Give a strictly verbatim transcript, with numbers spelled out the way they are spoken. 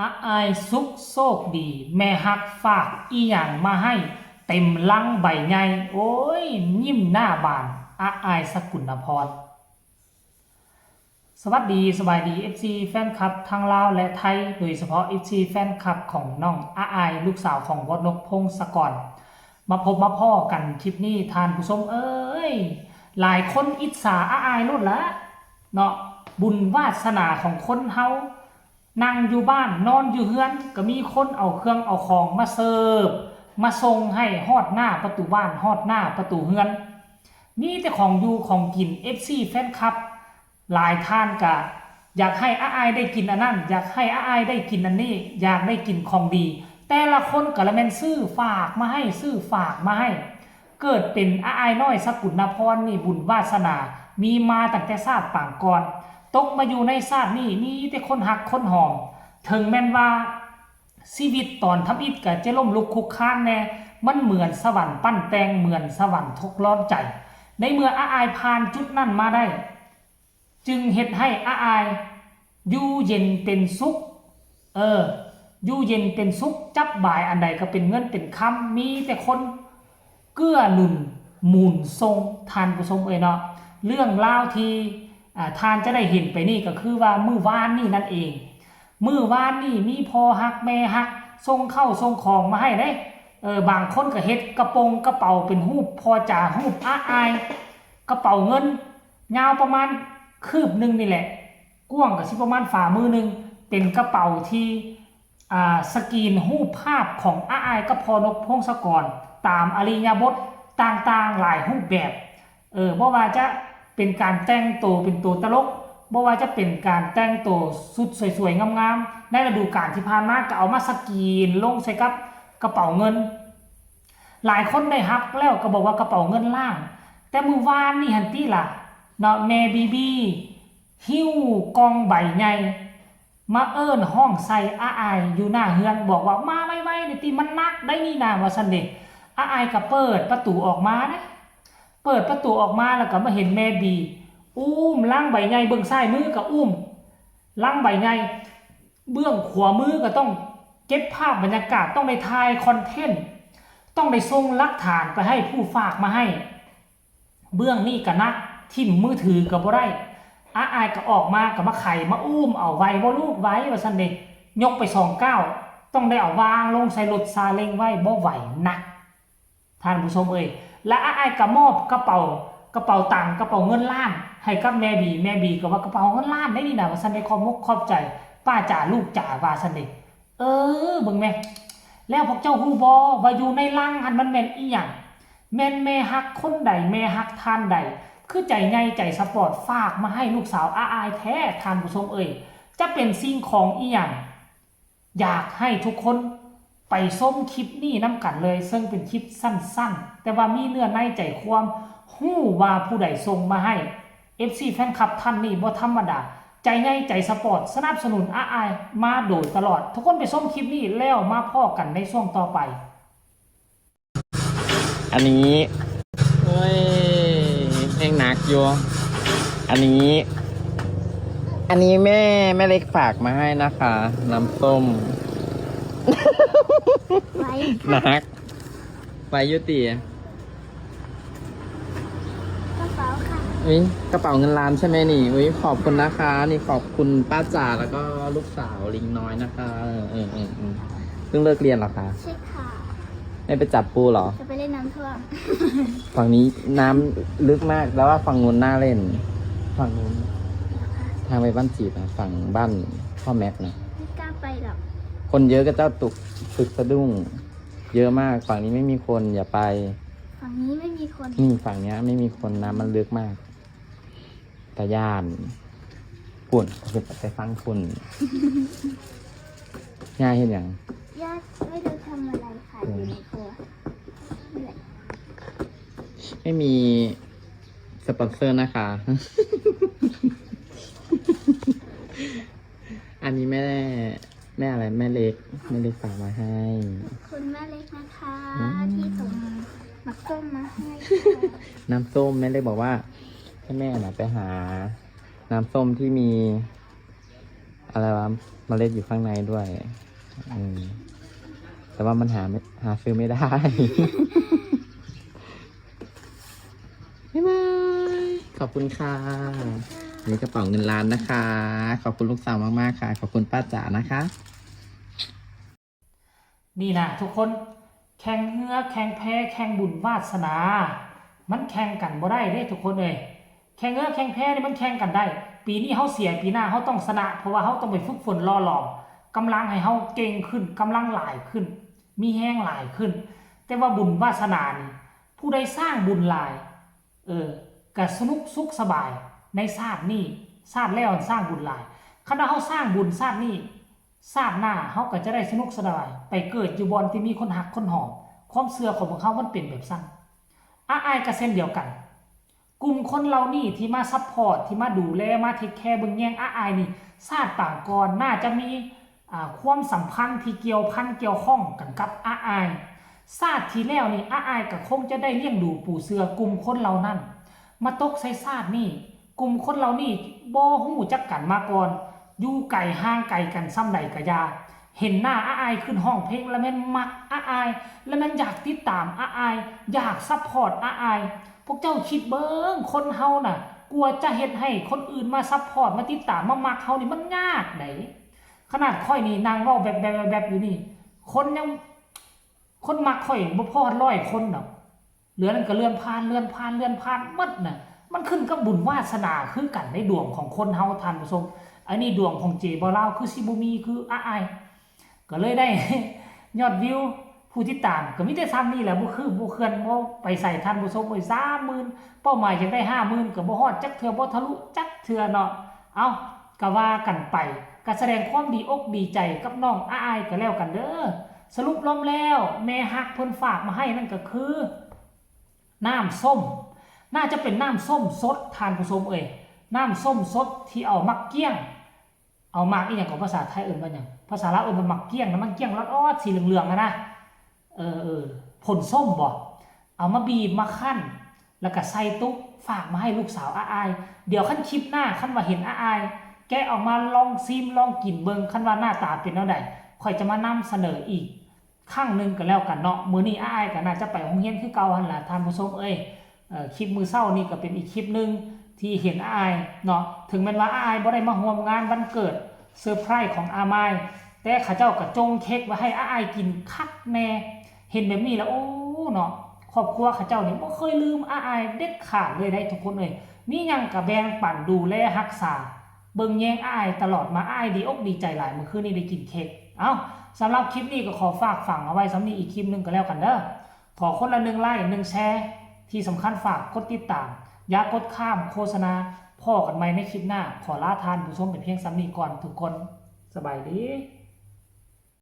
อาอายสุขโชคดี แม่ฮักฝากอีหยังมาให้ เต็มลังใบใหญ่ โอ้ย ยิ้มหน้าบาน อาอายสกุลนพร สวัสดี สบายดี เอฟซี แฟนคลับทั้งลาวและไทย โดยเฉพาะ เอฟซี แฟนคลับของน้องอาอาย ลูกสาวของบอสนก พงศกร มาพบมาพ้อกันคลิปนี้ ท่านผู้ชมเอ้ย หลายคนอิจฉาอาอายโลดละเนาะ บุญวาสนาของคนเฮา นั่งอยู่บ้านนอนอยู่เฮือน ก็มีคนเอาเครื่องเอาของมาเสิร์ฟ มาส่งให้ฮอดหน้าประตูบ้าน ฮอดหน้าประตูเฮือน มีแต่ของอยู่ของกิน เอฟซี แฟนคลับ หลายท่านก็อยากให้อาอายได้กินอันนั้น อยากให้อาอายได้กินอันนี้ อยากได้กินของดี แต่ละคนก็ละแม่นซื้อฝากมาให้ ซื้อฝากมาให้ เกิดเป็นอาอายน้อยสกุลนพรนี่บุญวาสนา มีมาตั้งแต่ชาติปางก่อน ตกมาอยู่ในชาตินี้มีแต่คนฮักคนหอม ถึงแม่นว่าชีวิตตอนทำอิฐก็จะล้มลุกคลุกคลานแน่ มันเหมือนสวรรค์ปั้นแต่ง เหมือนสวรรค์ทดลองใจ ในเมื่ออาอายผ่านจุดนั้นมาได้ จึงเฮ็ดให้อาอายอยู่เย็นเป็นสุข เออ อยู่เย็นเป็นสุข จับบายอันใดก็เป็นเงินเป็นคำ มีแต่คนเกื้อหนุนหมุนส่ง ท่านผู้ชมเอ้ยเนาะ เรื่องราวที่ อ่า ท่านจะได้เห็นไปนี่ก็คือว่ามื้อวานนี่นั่นเอง มื้อวานนี่มีพ่อฮักแม่ฮักส่งข้าวส่งของมาให้เด้ เออ บางคนก็เฮ็ดกระโปรงกระเป๋าเป็นรูปพ่อจ๋า รูปอาอาย กระเป๋าเงิน ยาวประมาณคืบหนึ่งนี่แหละ กว้างก็สิประมาณฝ่ามือหนึ่ง เป็นกระเป๋าที่ อ่า สกรีนรูปภาพของอาอายกับพ่อนกพงศกร ตามอิริยาบถต่างๆ หลายรูปแบบ เออ บ่ว่าจะเป็นการแต่งตัวเป็นตัวตลก บ่ว่าจะเป็นการแต่งตัวชุดสวยๆ งามๆ ในฤดูกาลที่ผ่านมาก็เอามาสกรีนลงใส่กับกระเป๋าเงิน หลายคนได้ฮับแล้วก็บอกว่ากระเป๋าเงินล้าน แต่มื้อวานนี่หั้นติล่ะ เนาะ แม่บีบี หิ้วกล่องใบใหญ่ มาเอิ้นฮ้องใส่อาอายอยู่หน้าเฮือน บอกว่า "มาไวๆ นี่ติ มันหนักได้นี่นา" ว่าซั่นเด้ อาอายก็เปิดประตูออกมาเด้ เปิดประตูออกมาแล้วก็มาเห็นแม่บี อุ้มลังใบใหญ่ เบื้องซ้ายมือก็อุ้มลังใบใหญ่ เบื้องขวามือก็ต้องเก็บภาพบรรยากาศ ต้องได้ถ่ายคอนเทนต์ ต้องได้ส่งหลักฐานไปให้ผู้ฝากมาให้ เบื้องนี้ก็หนัก ถิ่มมือถือก็บ่ได้ อาอายก็ออกมาก็มาไขมาอุ้มเอา "ไหวบ่ลูก ไหว" ว่าซั่นเด้ ยกไปสองก้าว ต้องได้เอาวางลงใส่รถซาเล้งไว้ บ่ไหวหนัก ท่านผู้ชมเอ้ย และอาอายก็มอบกระเป๋า กระเป๋าตังค์ กระเป๋าเงินล้าน ให้กับแม่บี แม่บีก็ว่ากระเป๋าเงินล้านได้นี่นะ ว่าซั่นเด้ ขอบมกขอบใจป้าจ๋าลูกจ๋า ว่าซั่นเด้ เออ เบิ่งแม่ แล้วพวกเจ้าฮู้บ่ว่าอยู่ในลังหั้นมันแม่นอีหยัง แม่นแม่ฮักคนใด แม่ฮักท่านใด คือใจใหญ่ใจสปอร์ตฝากมาให้ลูกสาวอาอายแท้ ท่านผู้ชมเอ้ย จะเป็นสิ่งของอีหยัง อยากให้ทุกคนไปชมคลิปนี้นำกันเลย ซึ่งเป็นคลิปสั้นๆ แต่ว่ามีเนื้อในใจความ ฮู้ว่าผู้ใดส่งมาให้ เอฟซี แฟนคลับท่านนี้บ่ธรรมดา ใจใหญ่ใจสปอร์ต สนับสนุนอาอายมาโดยตลอด ทุกคนไปชมคลิปนี้แล้วมาพ้อกันในช่วงต่อไป อันนี้ โอ้ยแห้งหนักอยู่ อันนี้ อันนี้แม่แม่เล็กฝากมาให้นะคะ น้ำส้ม ไว้ หนัก ไปยุติ กระเป๋าค่ะ อุ้ยกระเป๋าเงินล้านใช่ไหมนี่ อุ้ยขอบคุณนะคะ นี่ขอบคุณป้าจ๋าแล้วก็ลูกสาวลิงน้อยนะคะ เออเออเออเออเพิ่งเลิกเรียนเหรอคะ ใช่ค่ะ ไม่ไปจับปูเหรอ จะไปเล่นน้ำท่วม ฝั่งนี้น้ำลึกมาก แล้วว่าฝั่งนู้นน่าเล่น ฝั่งนู้น ทางไปบ้านจีดนะ ฝั่งบ้านพ่อแม็กนะ ไม่กล้าไปหรอก คนเยอะก็เจ้าตุกตึกสะดุ้ง เยอะมาก ฝั่งนี้ไม่มีคนอย่าไป ฝั่งนี้ไม่มีคน นี่ฝั่งเนี้ยไม่มีคนน้ำมันลึกมาก ตาย่าน ฝุ่นไปฟังฝุ่น ย่าเห็นอย่าง ย่าไม่ได้ทำอะไรค่ะ อยู่ในครัวนี่แหละ ไม่มีสปอนเซอร์นะคะ อันนี้แม่แม่อะไรแม่เล็กแม่เล็กฝากมาให้ ขอบคุณแม่เล็กนะคะ อืม ที่ส่งหมากส้มมาให้ค่ะ น้ำส้มแม่เล็กบอกว่าให้แม่นะไปหา น้ำส้มที่มี อะไรวะ เมล็ดอยู่ข้างในด้วย อืม แต่ว่ามันหาไม่หาซื้อไม่ได้ บ๊ายบาย ขอบคุณค่ะ อันนี้กระเป๋าเงินล้านนะคะ ขอบคุณลูกสาวมากๆค่ะ ขอบคุณป้าจ๋านะคะ นี่นะทุกคนแข่งเฮือแข่งแพแข่งบุญวาสนา มันแข่งกันบ่ได้เด้ทุกคนเอ้ยแข่งเฮือแข่งแพนี่มันแข่งกันได้ ปีนี้เฮาเสียปีหน้าเฮาต้องชนะ เพราะว่าเฮาต้องไปฝึกฝนหล่อหลอมกำลังให้เฮาเก่งขึ้นกำลังหลายขึ้น มีแฮงหลายขึ้น แต่ว่าบุญวาสนานี่ผู้ใดสร้างบุญหลาย เออกะสนุกสุขสบายในชาตินี้ชาติแล้วสร้างบุญหลายคันว่าเฮาสร้างบุญชาตินี้ ชาติหน้าเฮากะจะได้สนุกสบายไปเกิดอยู่บ่อนที่มีคนฮักคนหอม ความเชื่อของพวกเฮามันเป็นแบบซั่นอ้ายกะเช่นเดียวกัน กลุ่มคนเหล่านี้ที่มาซัพพอร์ตที่มาดูแลมาเทคแคร์เบิ่งแยงอ้ายนี่ชาติปางก่อนน่าจะมีอ่าความสัมพันธ์ที่เกี่ยวพันเกี่ยวข้องกันกับอ้ายชาติที่แล้วนี่อ้ายกะคงจะได้เลี้ยงดูปูเสือกลุ่มคนเหล่านั้น มาตกใส่ชาตินี้ กลุ่มคนเหล่านี้บ่ฮู้จักกันมาก่อน อยู่ไกลห่างไกลกันส่ำใดกะอย่า เห็นหน้าอ้ายขึ้นฮ้องเพลงแล้วแม่นมักอ้ายแล้วแม่นอยากติดตามอ้ายอยากซัพพอร์ตอ้ายพวกเจ้าคิดเบิ่งคนเฮาน่ะกว่าจะเฮ็ดให้คนอื่นมาซัพพอร์ตมาติดตามมามักเฮานี่มันยากได๋ขนาดข้อยนี่นั่งเว้าแบบๆๆอยู่นี่ คนยัง คนมักข้อยบ่พอร้อยคนดอกเหลือนั้นก็เลื่อนผ่านเลื่อนผ่านเลื่อนผ่านหมดน่ะมันขึ้นกับบุญวาสนาคือกันในดวงของคนเฮาท่านผู้ชมอันนี้ดวงของเจบ่าวลาวคือสิบ่มีคืออ้ายก็เลยได้ ยอดวิวผู้ติดตามก็มีแต่ส่ำนี้แหละบ่คือบ่เคลื่อนบ่ไปไสท่านผู้ชมเอ้ยสามหมื่นเป้าหมายอยากได้ห้าหมื่นก็บ่ฮอดจักเทื่อบ่ทะลุจักเทื่อเนาะเอ้าก็ว่ากันไปก็แสดงความดีอกดีใจกับน้องอ้ายก็แล้วกันเด้อสรุปรวมแล้วแม่ฮักเพิ่นฝากมาให้นั่นก็คือ น้ำส้ม น่าจะเป็นน้ำส้มสดท่านผู้ชมเอ้ยน้ำส้มสดที่เอาหมากเกี้ยง เอาหมากอีหยังก็ภาษาไทยเอิ้นว่าหยังภาษาลาวเอิ้นว่าหมากเกี้ยงนะมันเกี้ยงลอดๆสีเหลืองๆอะนะเออเออผลส้มบ่เอามาบีบมาคั่นแล้วก็ใส่ตุ๊กฝากมาให้ลูกสาวอ้ายเดี๋ยวคันคลิปหน้าคันว่าเห็นอ้ายแกะออกมาลองชิมลองกินเบิ่งคันว่าหน้าตาเป็นแนวใดข้อยจะมานำเสนออีก ครั้งหนึ่งก็แล้วกันเนาะมื้อนี้อ้ายก็น่าจะไปโรงเรียนคือเก่าหั่นล่ะท่านผู้ชมเอ้ยเอ่อคลิปมื้อเช้านี่ก็เป็นอีกคลิปหนึ่งที่เห็นอ้ายเนาะถึงแม้นว่าอ้ายบ่ได้มาร่วมงานวันเกิดเซอร์ไพรส์ของอามายแต่เขาเจ้าก็จงเค้กไว้ให้อ้ายกินคักแน่เห็นแบบนี้แล้วโอ้เนาะครอบครัวเขาเจ้านี่บ่เคยลืมอ้ายเด็ดขาดเลยได้ทุกคนเอ้ยมีหยังก็แบ่งปันดูแลรักษาเบิ่งแยงอ้ายตลอดมาอ้ายดีอกดีใจหลายมื้อคืนนี้ได้กินเค้กเอ้า สำหรับคลิปนี้ก็ขอฝากฝังเอาไว้สำนี้อีกคลิปหนึ่งก็แล้วกันเด้อ ขอคนละหนึ่งไลค์หนึ่งแชร์ที่สำคัญฝากกดติดตาม อย่ากดข้ามโฆษณาพอกันใหม่ในคลิปหน้า ขอลาท่านผู้ชมไปเพียงสำนี้ก่อนทุกคนสบายดี